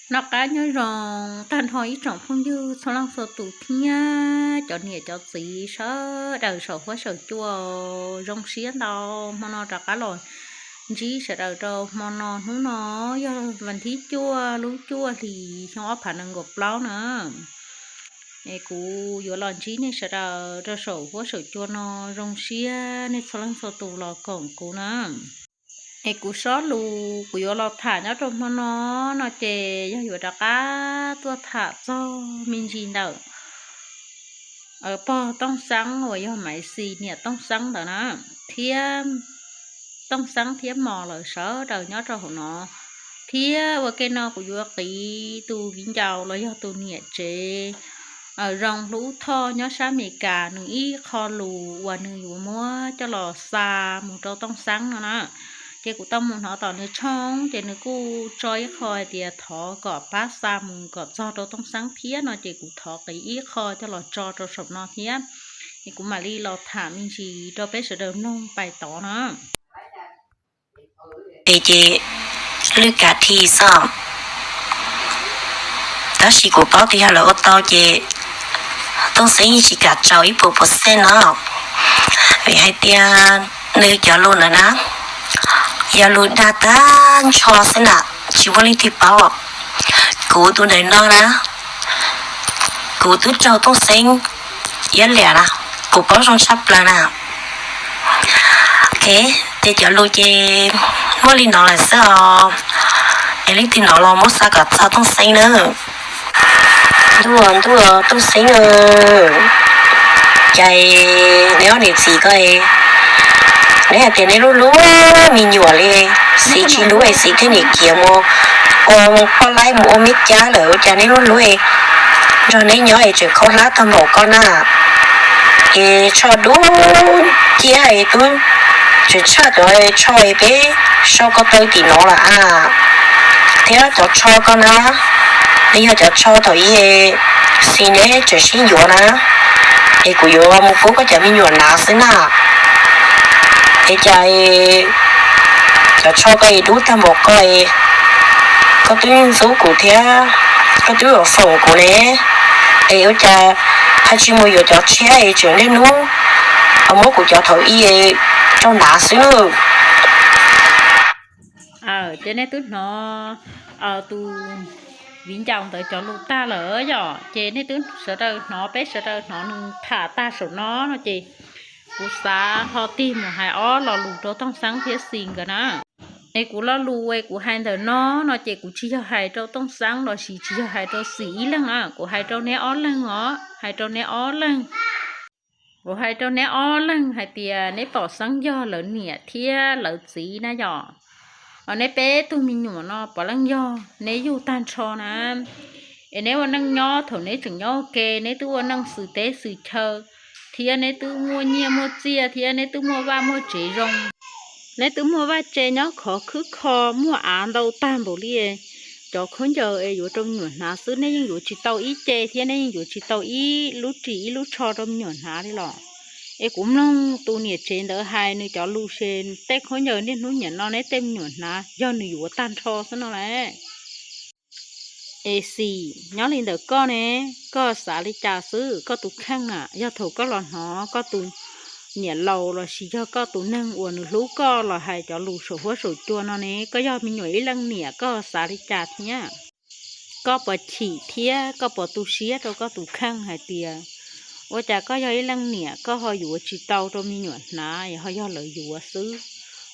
Noj qab nyob zoo tag nrho ib tsoom phooj ywg txhua leej txhua tus thiab cov niam cov txiv sawv daws saum huab saum cua. Zoo siab ntau hmo no rov qab los ntsib sawv daws rau hmo no. Hnub no yog vas thib cuaj lub cuaj hlis xyoo ob phav nees nkaum plaub na. Es kuv yuav los ntsib nej sawv daws rau saum huab saum cua no. Zoo siab nej txhua leej txhua tus los koom kuv na. Es kuv sob lus kuv yuav los tham nyob rau hmo no, no ces yog yuav rov qab tuaj tham txog me ntsis ntawm pog Tooj Xeeb uas yog Maiv Xis niam Tooj Xeeb ntawd na, thiab Tooj Xeeb thiab Mos lawv sawv daws nyob rau hauv no. Thiab ua ke no kuv yuav qiv tus viv ncaus los yog tus niam tsev zoo hlub thoj nyob sab Amelikas, nws ib qho lus uas nws yuav muab coj los xa mus rau Tooj Xeeb no na. Ces kuv tau mus hnov tom nws tshooj, ces nws kuj tso ib qho hais tias thov kom pab xa mus kom txog rau Tooj Xeeb thiab no, ces kuv thov qiv ib qho coj los tso rau saum no thiab. Es kuv mam li los tham me ntsis rau peb sawv daws mloog pais tod na. Es ces lwj kav thi xwb, tab sis kuv paub tias yog lawv ua tau ces Tooj Xeeb yeej tsis kam tsaus ib puas puas xej no. Vim hais tias nws cov lus ntawd na, yog lus dag tag nrho xwb na, tsis muaj leej twg paub. Kuv tus ntawm no na, kuv twb raug Tooj Xeeb iab liam na, kuv paub zoo tshaj plaws na. Ok, ces cov lus ces muaj li no lawm xwb os. Es leej twg hnov los muab xa kom txog Tooj Xeeb na. Ntuj, ntuj, Tooj Xeeb, cas neb ob niam txiv ko, neb hais tias neb hlub hlub me nyuam li, txiv tsis hlub es txiv thiaj niam khiav mus ua poj laib mus ua me cab lawm, ua cas neb hlub hlub nrog neb nyob es tseem khaub hlab tag npaum ko na. Es tsho dub ciab es twb tseem tshaj cov tsho peb sau ko taw tim no lawm a. Thiab cov tsho ko na, nws yog cov tsho thaum ub Xis neb tseem sib yuav na, es kuv yuav mus pub koj cov me nyuam hnav xwb na. Es cas cov tsho ko es dub tag npaum ko, koj twb ntxub kuv thiab koj twb yuav foom kuv ne, es ua cas haj tsis mus yuav cov tshiab es tseem niaj hnub muab kuv cov thaum ub rau hnav xwb lauj. Ces nej twb hnov tus viv ncaus ntawd cov lus tag lawm yom, ces nej twb sawv daws hnov, peb sawv daws hnov nws tham tag saum no no ces kuv xav ho tig mus hais ob lo lus rau Tooj Xeeb thiab Xis nkawd na. Es kuv lo lus es kuv hais ntawm no no ces kuv tsis yog hais rau Tooj Xeeb lossis tsis yog hais rau Xis ib leeg na, kuv hais rau neb ob leeg os, hais rau neb ob leeg. Kuv hais rau neb ob leeg hais tias neb pom Xeeb yog lawv niam thiab lawv txiv na yom, neb peb tug me nyuam no puav leej yog neb yug tag nrho na. Es neb ua neej nyob thaum neb tseem nyob ua ke, neb twb ua neej xwm teb xwm chaw, thiab neb twb muaj nyiaj muaj txiaj, thiab neb twb muaj vaj muaj tsev zoo. Neb twb muaj vaj tse nyob khov khwb kho, muaj av ntau tag npaum li cov khaub ncaws es yuav rau me nyuam hnav xwb, neb yeej yuav tsis tau ib ce thiab neb yeej yuav tsis tau ib lub ris ib lub tsho rau me nyuam hnav li los. Es kuv mloog tus niam tsev ntawd hais nws cov lus ces tej khaub ncaws niaj hnub nim no neb tej me nyuam hnav yog nws yuav tag nrho xwb no las. Es Xis, nyob li ntawm koj ne, koj xav li cas xwb? Koj tus kheej na, yog thaum koj los hnov koj tus niam laus lossis yog koj tus neeg uas nws hlub koj los hais cov lus saum huab saum cua no ne, koj yog me nyuam ib leej niam koj xav li cas thiab? Koj puas chim thiab koj puas tu siab rau koj tus kheej hais tias ua cas koj yog ib leej niam koj ho yuav tsis tau rau me nyuam hnav es ho yog lawv yuav xwb?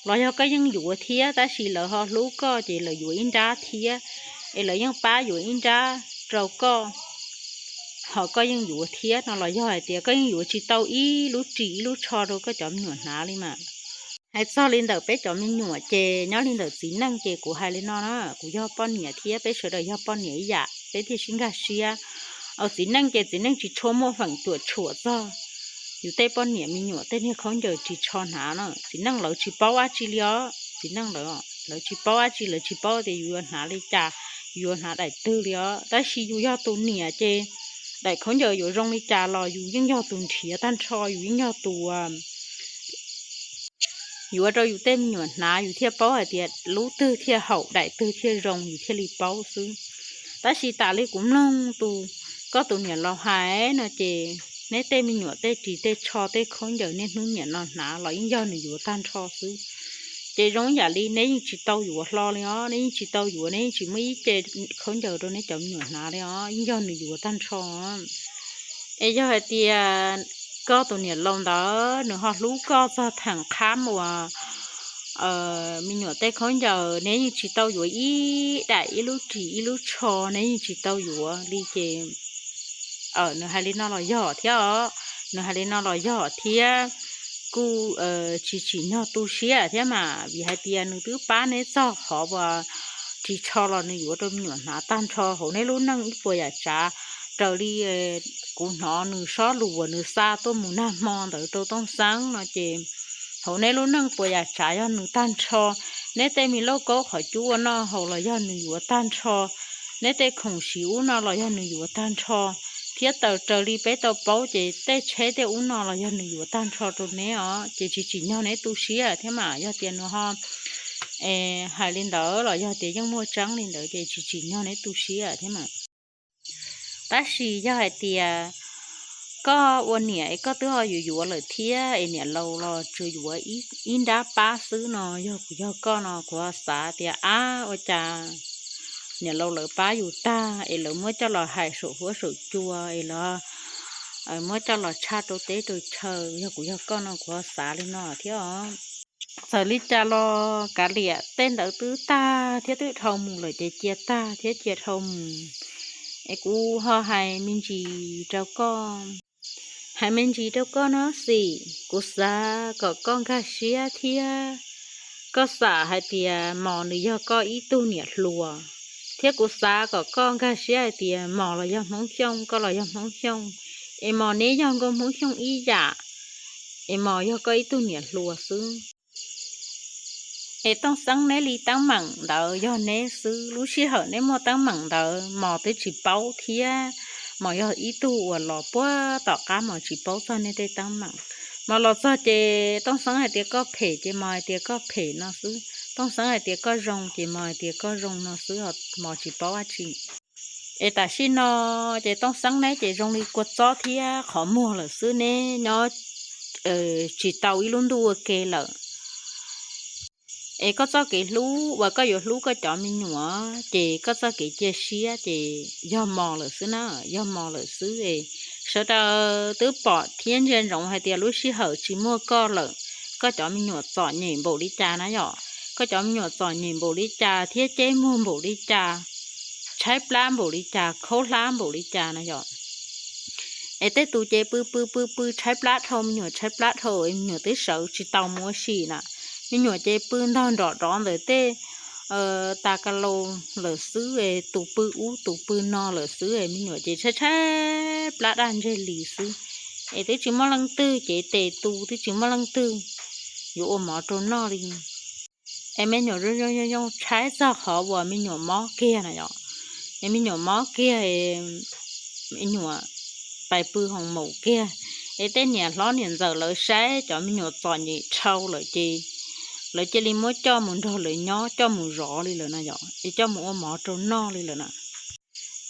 Los yog koj yeej yuav thiab tab sis lawv ho hlub koj ces lawv yuav ib nrab thiab, es lawv yeej pab yuav ib nrab rau koj, ho koj yeej yuav thiab no los yog hais tias koj yeej yuav tsis tau ib lub ris ib lub tsho rau koj cov me nyuam hnav li mas? Hais txog li ntawm peb cov me nyuam ces nyob li ntawm txiv neej ces kuv hais li no na, kuv yog poj niam thiab peb sawv daws yog poj niam ib yam peb thiaj sib nkag siab. Txiv neej ces txiv neej tsis tshua muaj feem cuam tshuam txog yus tej poj niam me nyuam tej niag khaub ncaws ris tsho hnav na, txiv neej lawv tsis paub dab tsi li os, txiv neej lawv, lawv tsis paub dab tsi, lawv tsis paub tias yus yuav hnav li cas, yus yuav hnav daim twg li os, tab sis yus yog tus niam ces daim khaub ncaws yuav zoo li cas los yus yeej yog tus nrhiav tag nrho, yus yeej yog tus yuav rau yus tej me nyuam hnav, yus thiaj paub hais tias lub twg thiaj haum daim twg thiaj zoo, yus thiaj li paub xwb. Tab sis tas li kuv mloog tus, koj tus niam laus hais no ces neb tej me nyuam tej ris tej tsho tej khaub ncaws niaj hnub niam no hnav los yeej yog nws yuav tag nrho xwb. Ces zoo ib yam li neb yeej tsis tau yuav hlo li os, neb yeej tsis tau yuav, neb yeej tsis muaj ib ce khaub ncaws rau neb cov me nyuam hnav li os, yeej yog nws yuav tag nrho. Es yog hais tias koj tus niam laus ntawd nws ho hlub koj txog theem qhab uas me nyuam tej khaub ncaws neb yeej tsis tau yuav ib daim ib lub ris ib lub tsho neb yeej tsis tau yuav li ces nws hais li no los yog thiab os, nws hais li no los yog thiab, kuj tsis tsim nyog tu siab thiab mas, vim hais tias nws twb pab neb txog qhov uas ris tsho los nws yuav rau me nyuam hnav tag nrho hauv neb lub neej ib puas yam tsav. Raws li kuv hnov nws sob lus uas nws xa tuaj mus nag hmo ntawd rau Tooj Xeeb no ces hauv neb lub neej puas yam tsav yog nws tag nrho. Neb tej me lauj kaub qhov cub ua noj haus los yog nws yuav tag nrho, neb tej khoom siv ub no los yog nws yuav tag nrho, thiab raws li peb tau paub ces tej tsheb tej ub no los yog nws yuav tag nrho rau neb os, ces tsis tsim nyog neb tu siab thiab mas. Yog tias nws ho hais li ntawd los yog tias yeej muaj tseeb li ntawd ces tsis tsim nyog neb tu siab thiab mas. Tab sis yog hais tias koj ua niam es koj twb ho yuav yuav lawm thiab es niam laus los tsuas yuav ib nrab pab xwb no, yog kuv yog koj no kuv ho xav tias ab ua cas niam laus lawv pab yus tag es lawv muab coj los hais saum huab saum cua es lawv muab coj los tshaj rau teb rau chaw, yog kuv yog koj no kuv ho xav li no thiab os. Txawm li cas los kav liam tej ntawd twb tag thiab twb dhau mus lawm ces cia tag thiab cia dhau mus. Es kuv ho hais me ntsis rau koj, hais me ntsis rau koj no xim, kuv xav kom koj nkag siab thiab koj xam hais tias Mos nws yog koj ib tug niam hluas, thiab kuv xav kom koj nkag siab hais tias Mos los yog Hmoob Xyooj, koj los yog Hmoob Xyooj, es Mos neb yog nkauj Hmoob Xyooj ib yam, es Mos yog koj ib tug niam hluas xwb. Es Tooj Xeeb neb li teeb meem ntawd yog neb xwb, lub sij hawm neb muaj teeb meem ntawd Mos twb tsis paub thiab, Mos yog ib tug uas los puag tom qab Mos tsis paub txog neb tej teeb meem. Mos los txog ces Tooj Xeeb hais tias koj phem ces Mos hais tias koj phem no xwb, Tooj Xeeb hais tias koj zoo ces Mos hais tias koj zoo no xwb, Mos tsis paub dab tsi. Es tam sim no ces Tooj Xeeb neb ces zoo li kua txob thiab qhov muag lawm xwb, neb nyob tsis tau ib lub ntuj ua ke lawm. Es koj txoj kev hlub uas koj yuav hlub koj cov me nyuam ces koj txoj kev cia siab ces yog Mos lawm xwb na, yog Mos lawm xwb es sawv daws twb pom thiab ntsia ntsoov hais tias lub sij hawm tsis muaj koj lawm, koj cov me nyuam txom nyem npaum li cas na yom, koj cov me nyuam txom nyem npaum li cas thiab ceb muag npaum li cas, tshaib plab npaum li cas, khaub hlab npaum li cas na yom. Es tej tus ces pw pw pw pw tshaib plab dhau, me nyuam tshaib plab dhau es me nyuam twb sawv tsis tau mus ua si na. Me nyuam ces pw ntog nrom rov ntawm tej tas ka laus lawm xwb es tus pw ub tus pw no lawm xwb es me nyuam ces tshaib tshaib plab daj ntseg li xwb. Es twb tsis muaj leej twg cev tes tu, twb tsis muaj leej twg yuav ua mov rau noj li. Es me nyuam zoo zoo tshaib txog qhov uas me nyuam mob kiag na yom. Es me nyuam mob kiag, me nyuam pais pw hoos maum kiag. Es tej niam hlob niam ntxawm lawv saib cov me nyuam txom nyem dhau lawm ces lawv cia li muab coj mus nrog lawv nyob, coj mus zov li lawm na yom, es coj mus ua mov rau noj li lawm na.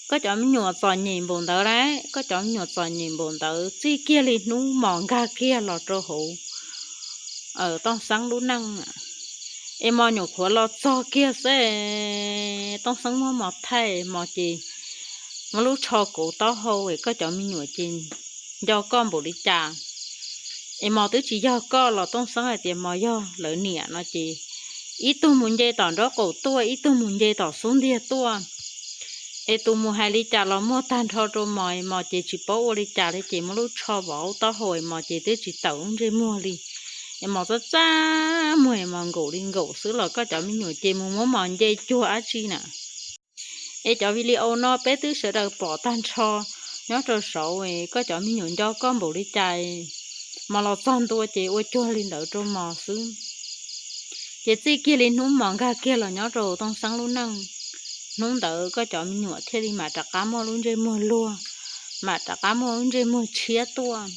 Koj cov me nyuam txom nyem npaum ntawd na, koj cov me nyuam txom nyem npaum ntawd txij kiag li hnub Mos nkag kiag los rau hauv Tooj Xeeb lub neej, es Mos nyuam qhuav los txog kiag xwb, Tooj Xeeb muab Mos thaij, Mos ces muab lub tsho kauv taub hau es koj cov me nyuam ces nco koj npaum li cas. Es Mos twb tsis yog koj los Tooj Xeeb hais tias Mos yog lawv niam no ces ib tug mus nce tom nraub qaum tuaj, ib tug mus nce tom xub ntiag tuaj. Es tus mus hais li cas los muaj tag nrho rau Mos, Mos ces tsis paub ua li cas li ces muab lub tsho vov hauv taub hau es Mos ces twb tsis tawm lub ntsej muag li. Es Mos txaj txaj muag es Mos nkaum li nkaum xwb los koj cov me nyuam ces mus muab Mos nce cuag dab tsi na. Es cov video no peb twb sawv daws pom tag nrho nyob rau saud, koj cov me nyuam nco koj npaum li cas, Mos los txog ntua ces ua cuag li ntawd rau Mos xwb. Ces txij kiag li hnub Mos nkag kiag los nyob rau Tooj Xeeb lub neej, hnub ntawd koj cov me nyuam thiaj li mam rov qab muaj lub ntsej muag luag, mam rov qab muaj lub ntsej muag tshiab tuaj,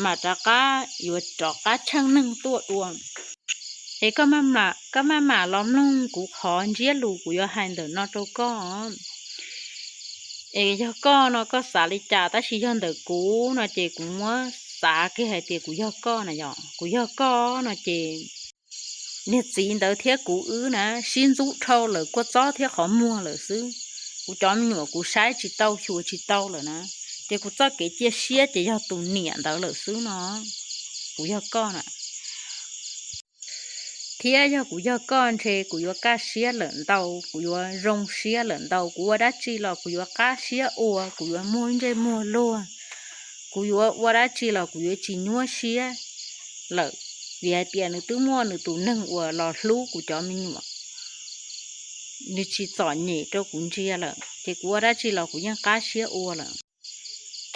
mam rov qab yuav rov qab tsheej neeg tuaj dua. Es koj maj mam los mloog kuv qhov ntsiab lus kuv yuav hais ntawm no rau koj. Es yog koj no koj xav li cas, tab sis yog ntawm kuv no ces kuv muab xav kiag hais tias kuv yog koj na yom, kuv yog koj no ces niag txiv ntawd thiab kuv wb na sib ntxub dhau lawm kua txob thiab qhov muag lawm xwb. Kuv cov me nyuam kuv saib tsis tau xyuas tsis tau lawm na, ces kuv txoj kev cia siab ces yog tus niam ntawd lawm xwb no. Kuv yog koj na, thiab yog kuv yog koj ntshe kuv yuav kaj siab lawm ntau, kuv yuav zoo siab lawm ntau, kuv ua dab tsi los kuv yuav qab siab ua, kuv yuav muag ntsej muag luag, kuv yuav ua dab tsi los kuv yuav tsis nyuaj siab lawm, vim hais tias nws twb muaj nws tus neeg uas los hlub kuv cov me nyuam, nws tsis txom nyem rau kuv ntsia lawm, ces kuv ua dab tsi los kuv yeej qab siab ua lawm.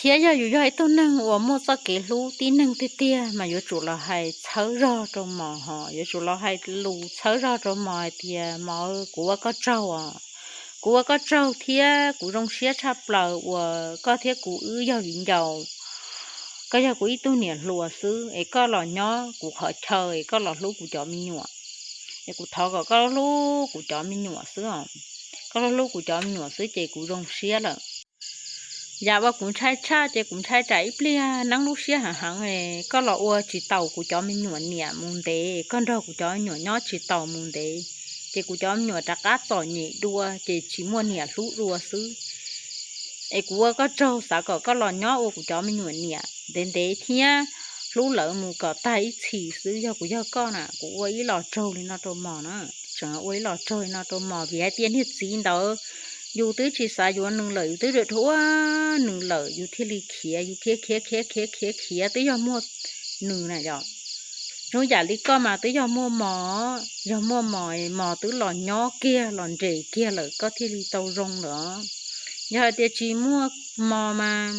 Thiab yog yus yog ib tug neeg uas muaj txoj kev hlub tib neeg tiag tiag mas yuav tsum los hais txhawb zog rau Mos hos, yuav tsum los hais lus txhawb zog rau Mos hais tias, Mos, kuv ua koj tsaug os, kuv ua koj tsaug thiab kuv zoo siab tshaj plaws uas koj thiab kuv wb yog viv ncaus. Koj yog kuv ib tug niam hluas xwb es koj los nyob kuv qhov chaw es koj los hlub kuv cov me nyuam, es kuv thov kom koj hlub kuv cov me nyuam xwb os. Koj hlub kuv cov me nyuam xwb ces kuv zoo siab lawm. Yam uas kuv ntshai tshaj ces kuv ntshai tsam ib pliag neeb lub siab heev heev, koj los ua tsis taus kuv cov me nyuam niam mus ntev, koj nrog kuv cov me nyuam nyob tsis taus mus ntev, ces kuv cov me nyuam rov qab txom nyem dua ces tsis muaj niam hlub dua xwb. Es kuv ua koj tsaug, xav kom koj los nyob ua kuv cov me nyuam niam ntev ntev thiab hlub lawv mus kom tag ib txhis xwb. Yog kuv yog koj na, kuv ua ib los tsaug li no rau Mos na, tseem ua ib los tsaug li no rau Mos, vim hais tias niag txiv ntawd yus twb tsis xav yuav nws lawm, yus twb dhuav nws lawm, yus thiaj li khiav, yus khiav khiav khiav khiav khiav khiav twb yog muaj nws na yom. Zoo yam li koj mas twb yog muaj Mos, yog muaj Mos, Mos twb los nyob kiag los nres kiag lawm koj thiaj li tau zoo lawm. Yog hais tias tsis muaj Mos mas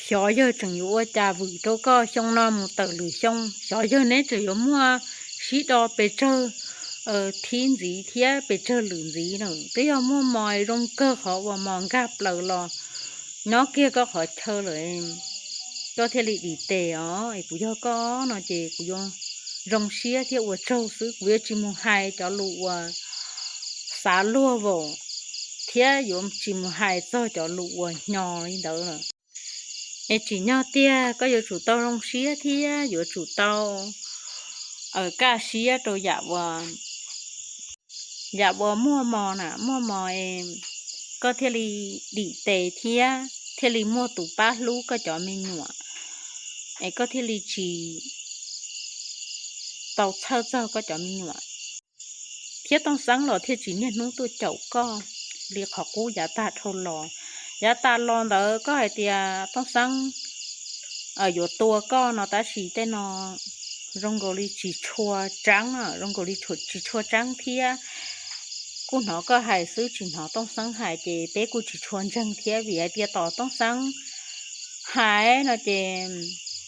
xyov yawg tseem yuav ua cas vwm rau koj xyoo no mus tawm lwm xyoo, xyov yawg neb tseem yuav muaj sib do pes tsawg thib ntxiv thiab pes tsawg lwm ntxiv na. Twb yog muaj Mos zoo kawg qhov uas Mos nkag plaws los nyob kiag koj qhov chaw lawm, koj thiaj li dim tes os. Es kuv yog koj no ces kuv yuav zoo siab thiab ua tsaug xwb, kuv yuav tsis mus hais cov lus uas xav luag vaum thiab yuav tsis mus hais txog cov lus uas hnyo li ntawd lawm. Es tsim nyog tiag koj yuav tsum tau zoo siab thiab yuav tsum tau kaj siab rau yam uas, yam uas muaj Mos na, muaj Mos es koj thiaj li dim tes thiab thiaj li muaj tus pab hlub koj cov me nyuam, es koj thiaj li tsis tau txhawj txog koj cov me nyuam. Thiab Tooj Xeeb los thiaj tsis niaj hnub tuaj caum koj li qhov qub yav tag dhau los. Yav tas los ntawd koj hais tias Tooj Xeeb yuav tua koj no tab sis tej no zoo nkaus li tsis tshua tseeb, zoo nkaus li tsis tshua tseeb thiab. Kuj hnov koj hais xwb tsis hnov Tooj Xeeb hais ces peb kuj tsis tshua ntseeg thiab, vim hais tias tom Tooj Xeeb hais no ces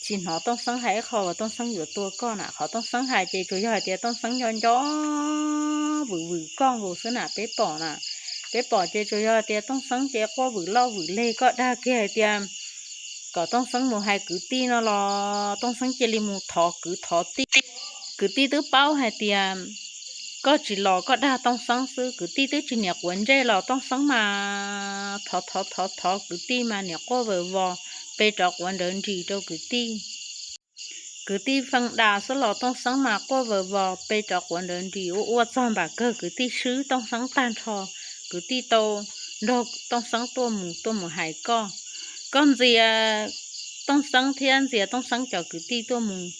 tsis hnov Tooj Xeeb hais ib qho uas Tooj Xeeb yuav tua koj na. Qhov Tooj Xeeb hais ces tsuas yog hais tias Tooj Xeeb nco nco vwm vwm koj nkaus xwb na, peb pom na. Peb pom ces tsuas yog hais tias Tooj Xeeb ces quaj vwm loj vwm leg, koj dag kiag hais tias kom Tooj Xeeb mus hais kwv tij no los Tooj Xeeb cia li mus thov kwv thov tij. Kwv tij twb paub hais tias koj tsis los koj dag Tooj Xeeb xwb, kwv tij twb tsis niam quav ntsej los Tooj Xeeb mas thov thov thov thov kwv tij mas niam quaj vawv vos, pe rov quav nrawv nris rau kwv tij. Kwv tij feej das xwb los Tooj Xeeb mas quaj vawv vos, pe rov quav nrawv nris, ua ua txog npam kawg kwv tij swb Tooj Xeeb tag nrho. Kwv tij tau nrog Tooj Xeeb tuaj mus, tuaj mus hais koj. Koj ntxias Tooj Xeeb thiab ntxias Tooj Xeeb cov kwv tij tuaj mus.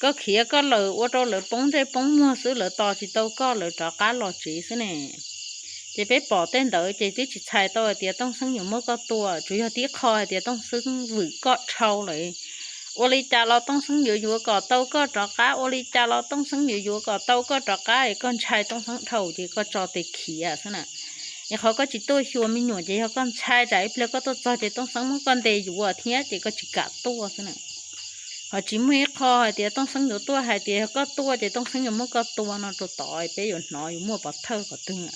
Koj khiav koj lawm ua rau lawv poob ntsej poob muag xwb, lawv tos tsis tau koj lawv rov qab los tsev xwb ne. Ces peb pom tej ntawd ces twb tsis txhais tau hais tias Tooj Xeeb yuav muab koj tua, tsuas yog tib qho hais tias Tooj Xeeb vwm koj dhau lawm. Ua li cas los Tooj Xeeb yuav yuav kom tau koj rov qab, ua li cas los Tooj Xeeb yuav yuav kom tau koj rov qab es koj ntshai Tooj Xeeb dhau ces koj tso tes khiav xwb na. Es qhov koj tsis tuaj xyuas me nyuam ces yog koj ntshai tsam ib pliag koj tuaj txog ces Tooj Xeeb muab koj ntes yuav thiab ces koj tsis kam tuaj xwb na. Ho tsis muaj ib qho hais tias Tooj Xeeb yuav tuaj hais tias yog koj tuaj ces Tooj Xeeb yuav muab koj tua no rau tod, peb yuav hnov yuav muaj pov thawj qhov twg.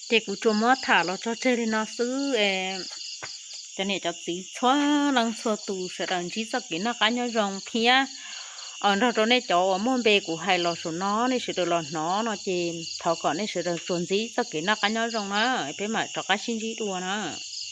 Ces kuv tsuas muab tham los tso tseg li no xwb es cov niam cov txiv txhua leej txhua tus sawv daws ntsib txoj kev noj qab nyob zoo thiab nrog rau nej cov uas muaj npe kuv hais los saum no nej sawv daws los hnov no ces thov kom nej sawv daws tsuas ntsib txoj kev noj qab nyob zoo na, peb mam rov qab sib ntsib dua na.